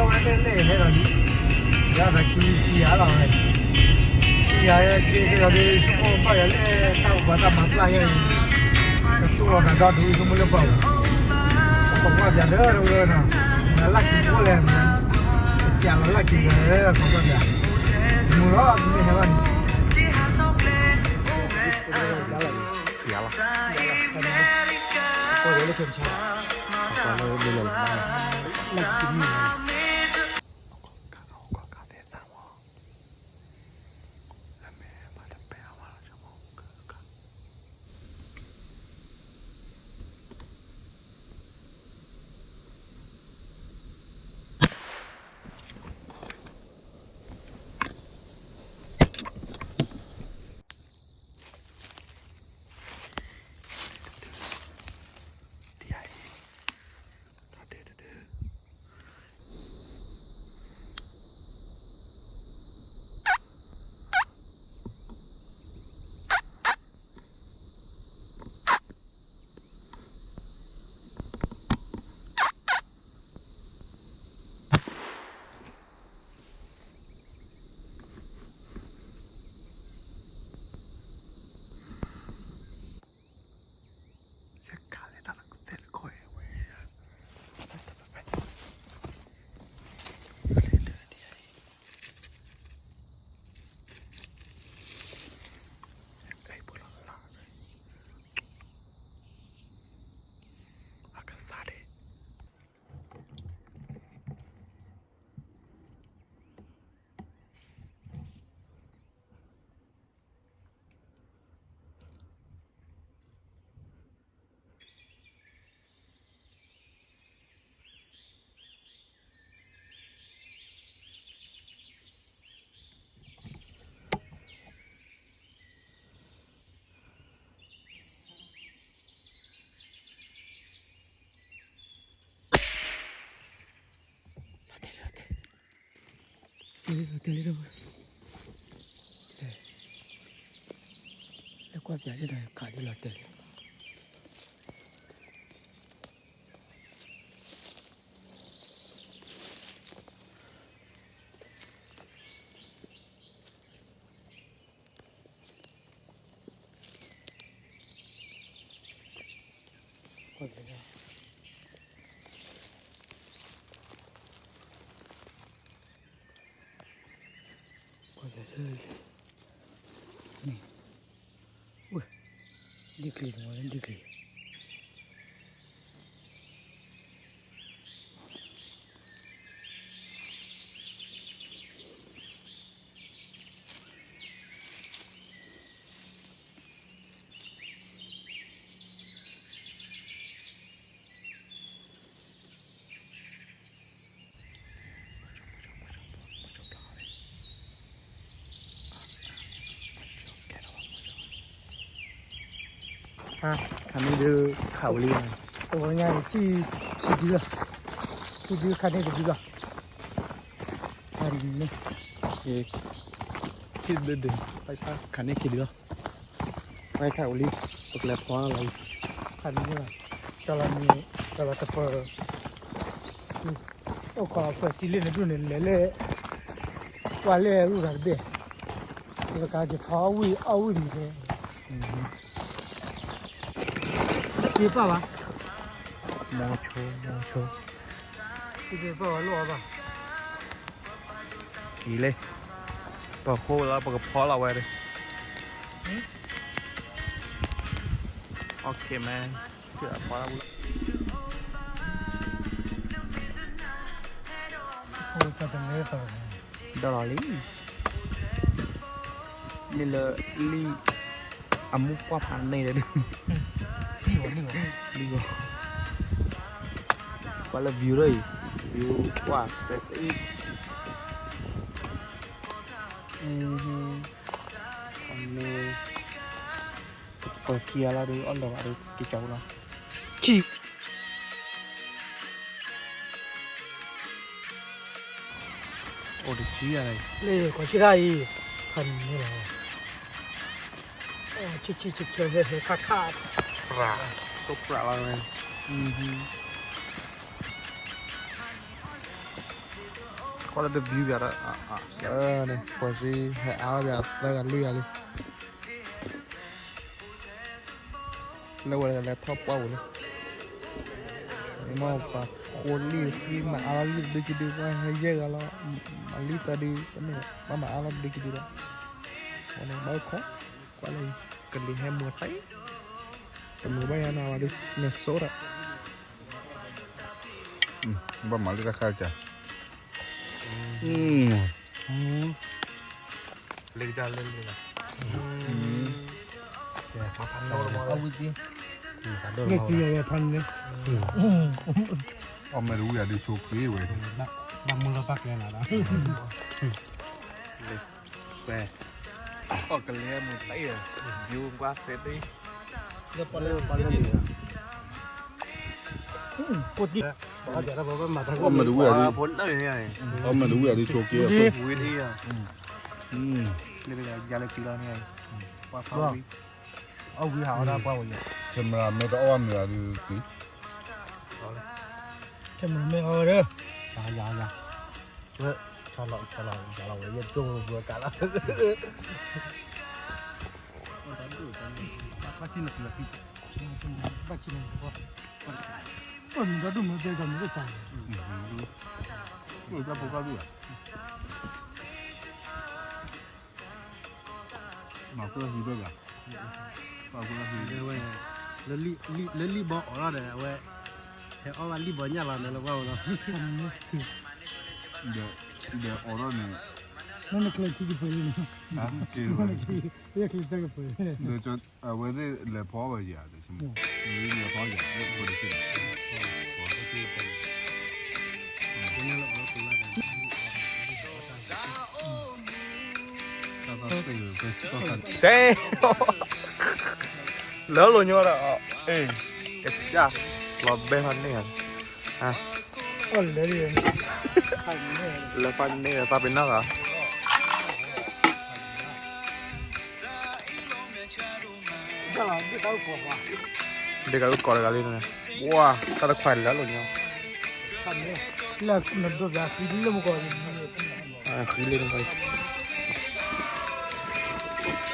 ဝဲန့ၣ်န့ၣ်ဟဲဒီးလံ, ယၤဒီးခံခံဂၤလီၤဝဲ, ခံဂၤက့ၤက့ၤဒီး ဆိကမိၣ်ဘၣ်ယၤလၢတၢ်အိၣ်ပှၤတၢ်မၤပျၢ်ယဲအံၤ, ကတူၢ်လီၤသးဒီဒူၣ်ဆိကမိၣ်လၢပှၤအိၣ်, ပှၤကွၢ်ပၠးဒီးဝဲနီၤ, လၢ်ခံဖိလဲၣ်, ပၠးလီၤလၢ်ခံဒီး ပှၤကွၢ်ပၠး, မုာ်လီၤမ့ၢ်ဟဲဘၣ်န့ၣ်, ယၤလီၤ, ကွၢ်လၢလၢခံဆါ, ကွၢ်လၢလၢလၢ, လၢ်ခံမုာ်လီၤ, အခိၣ်ခါသဲသးမီၤ လၢမဲာ်ဘၣ်တပဲအါမးလီၤ ဆိကမိၣ်ကကါ တဲလံဒီး, လၢကွၢ်ပၠးဒ်ဒီးခးဒ်လီၤတဲာ်လံ. ကွၢ်ပၠး, ကွၢ်ပၠး, ဝဲ, ဒ်ကျံၤတမီၤလၢဒ်ကျံၤ. ခါန့ၣ်ဒုးခးဝံၤလံ, တဝီညါအံၤ ခံဒုလီၤ, ခံဒုခါန့ၣ်တဒုလီၤ, ခါန့ၣ်, ခံဒုဒုး, ခါန့ၣ်ခံဒုလီၤ. ဝဲခးဝံၤလံ, ပကလဲၤဖီလီၤလံ, ခါန့ၣ်လီၤ, ကၠီလီၤမံ, ကၠီလီၤတပၢၢ်, အိၣ်ခိးပၢၢ်စံလ့ၣ်နဒူၣ်န့ၣ် လဲၤလၢ ကွၢ်လၢရူၢ်ဂၤတဘ့ၣ်, လၢကက့ၤဖီအီၣ်ဝံၣ်အီၣ်ဝံၣ်မံၤဖဲ က့ၤပၢ်ဘၣ်, မီၤဆိ, မီၤဆိ, က့ၤပၢ်ဘၣ်လိၣ်အီၣ်ဘၣ်, အံၤလံ, ပဃိလီၤ ပကဖီလီၤဝဲဒီး, OK man, ကဖီလီၤဝဲလီၤ, ဒီးလီၤလံ. မ့ၢ်လၢလံၣ်အမူၢ်ပှၢ်ဖးန့ၣ်ဒီး, လံၣ်ဂီၤ, ကွၢ်လၢ view လၢအံၤ, view ကွၢ်စဲးအံၤ, န့ၣ်, ပှၤခံဂၤလီၤဒီး အီၣ်လီၤဘၣ်ဒီး ကကၠီလီၤ, ခံ အိၣ်တကံၢ်ယၤလံ, လၢကွၢ်ဆံရၣ်အံၤ, ဖးန့ၣ်လီၤ, ဆံဆံဆံဆံ ဟဲဟဲခါခါ, ပြး, ဆိပြးလီၤဝဲ, အံၤ, ဟံ, ခီလၢတဘျုးဂၤဒီး န့ၣ် ပှၤစ့ဟဲအါထီၣ်ယၤသၢဂၤလွံၢ်ဂၤလံ လၢဝဲလဲၤထီၣ်ပှၢ်ပူၤလံ မ့ၢ်ပှၤဖိလံၣ်ဃံမၤအါလီၤလံတဒုကဒု ပှၤဟဲယဲၢ်ဂၤလီၤ မၤလံသၢဒု တမ့ၢ်ဘၣ်မၤအါလီၤတဒုကဒုဒီး ဝဲန့ၣ်ဘၣ်ခီ ကွၢ်လၢ ကလံၤဟဲမူၤသးအံၤ တမုာ်ဘၣ်ယၤနၤဝဲဒုး Minnesota ဘၣ်မၤလၢတၢ်ခါကၢ လၢကၢလၢလၢ အီၣ်မ့ၢ်တဝံၤအဒုးဆိးက့ဝဲ ဘၣ်မူလီၤဘၣ်ကျဲနၤဒီး ဝဲ ကီၢ်ကလဲမုာ်သးအံၤ ယူကွၢ်သ့သ့ အီၣ်မ့ၢ်တဝံၤအဒုး အီၣ်မ့ၢ်တဝံၤအဒုးဆိးက့ ဝံၤဒ်အံၤ လၢကယၤလၢကလီန့ၣ် ပှၤဖးဝံၤ အီၣ်ဝံၤဟးအီၣ်ဒၣ်ပှၢ်ဝဲယၤ camera မ့ၢ်တအီၣ်မ့ၢ်အဒုးက့ၤ camera မ့ၢ်အီၣ်ဝဲဒီး ယၤယၤယၤ ဝဲ ဆါလီၤဆါလီၤယၤလီၤဝဲ ယဲၢ်ကၠိၣ်ဘှီကးလီၤ ဘၣ်ခံနကလီၤသံ ဘၣ်ခံနကလီၤသံ ပှၤမုၢ်ဒီဒူၣ်မ့ၢ်တဲကီးမ့ၢ်တစၢ် မၤဖိဟံၣ်ဘၣ်ဂၤ ပှၤဖိဟံၣ်ဝဲ လၢလံၣ်ဘီအီၣ်လီၤဒီး အဝဲ ဟဲအီၣ်ဘၣ်လံၣ်ဘီညၣ်လီၤန့ၣ်လၢပှၢ်ဝဲလီၤ ဒီးအီၣ်လီၤန့ၣ် နနချဲခံကပၤလံန့ၣ် ယချဲတကပၤ အဝဲသ့ၣ်လဲၤဖီဝဲယၤ လဲၤဖီယၤ တဲ လၢလိာ်ညီဒီး အ့ ကစၢ် လီၤဘဲဖးန့ၢ်ဧါ လၢဖးန့ၢ်ဖးပ့ၤနီၣ်ဂၤ ဒ်ကအိၣ်ကိးတဂၤလံန့ၣ် ဝါ တၢ်တခွါလၢလိာ်ညီ လၢနဒိၣ်ဘၣ်ဃံလၢမူကီး ဃံလၢမူကီး အီၣ်ဝံၤလံ ကက့ၤလီၤ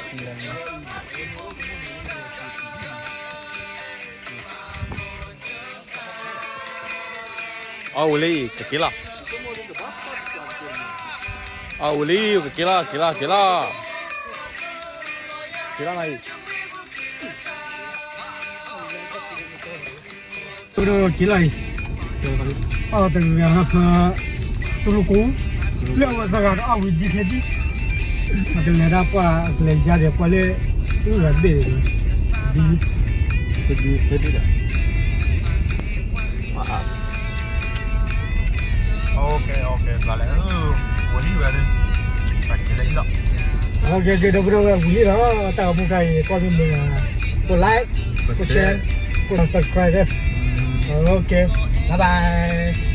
အီၣ်ဝံၤလံ ကက့ၤလီၤ က့ၤလီၤ က့ၤလီၤ က့ၤလီၤနၤအံၤ က့ၤလီၤအံၤ အီၣ်တဂၤဟးဖၢ တူၢ်လိာ်ကိၣ် လၢအဝဲသၢဂၤဒီးအီၣ်ဝံၤဒ်ထဲဒ် အကလဲၤဒၣ်ပှၢ် အကလဲၤယါဒီးပှၢ်လၢ အုၣ်ဂၤဘ့ၣ် ဒ် တဒုထဲဒ်ဒီး Okay, okay, ပှၤလဲၤ ဝံၤလံဝဲ ပှၤကလဲၤလီၤ Okay, okay, ဒီပုၢ်ဒီဝဲၢ်ဝံၤလံလီၤ တၢ်ဂီၤမူခါအံၤ ကွၢ်မ့ၢ်မုာ် ကိး like, ကိး share, ကိး subscribe Okay, bye bye.